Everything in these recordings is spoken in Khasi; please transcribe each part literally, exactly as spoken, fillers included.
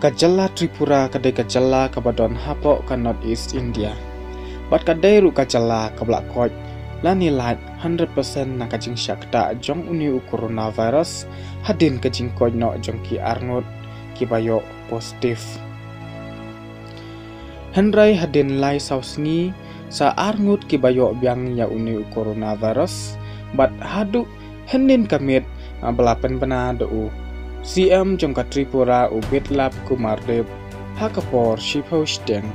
Ka jylla Tripura ka dei ka jylla kaba don hapoh ka North East India. Bad ka dei ruh ka jylla kaba la koit lane lait hundred percent na ka jingshahktah jong une u coronavirus hadien ka jingkoit noh jong ki arngut kiba ïoh positive. Hynrei hadien lai saw sngi sa arngut kiba ïoh biang ïa une u coronavirus, bad haduh hynnin ka miet, ah, ba la pynbna da u C M jong ka Tripura u Biplab Kumar Deb ha ka por shiphew shiteng,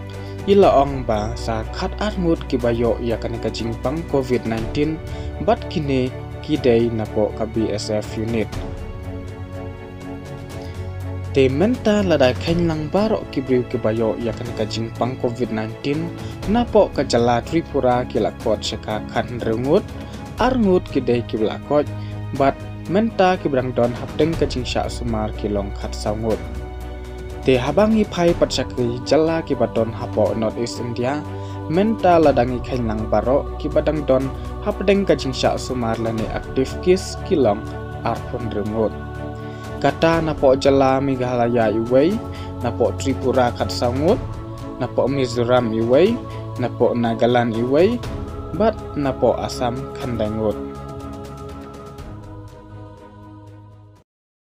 i la ong ba sa khat arngut kiba ïoh ïa kane ka jingpang covid nineteen, bad kine ki dei napoh ka B S F unit. Te mynta lada kheiñ lang baroh ki briew kiba ïoh ïa kane ka jingpang covid nineteen napoh ka jylla Tripura ki la kot sha ka khathynriew ngut, arngut ki dei kiba la koit, bad mynta kiba dang don hapdeng ka jingshah sumar ki long khatsaw ngut. Te haba ngi phai pat sha ki jylla kiba don hapoh North East India, mynta lada ngi kheiñ lang baroh kiba dang don hapdeng ka jingshah sumar lane active case ki long arphew hynriew ngut. Kata napoh jylla Meghalaya iwei, napoh Tripura khatsaw ngut, napoh Mizoram iwei, napoh Nagaland iwei, bad napoh Assam khyndai ngut.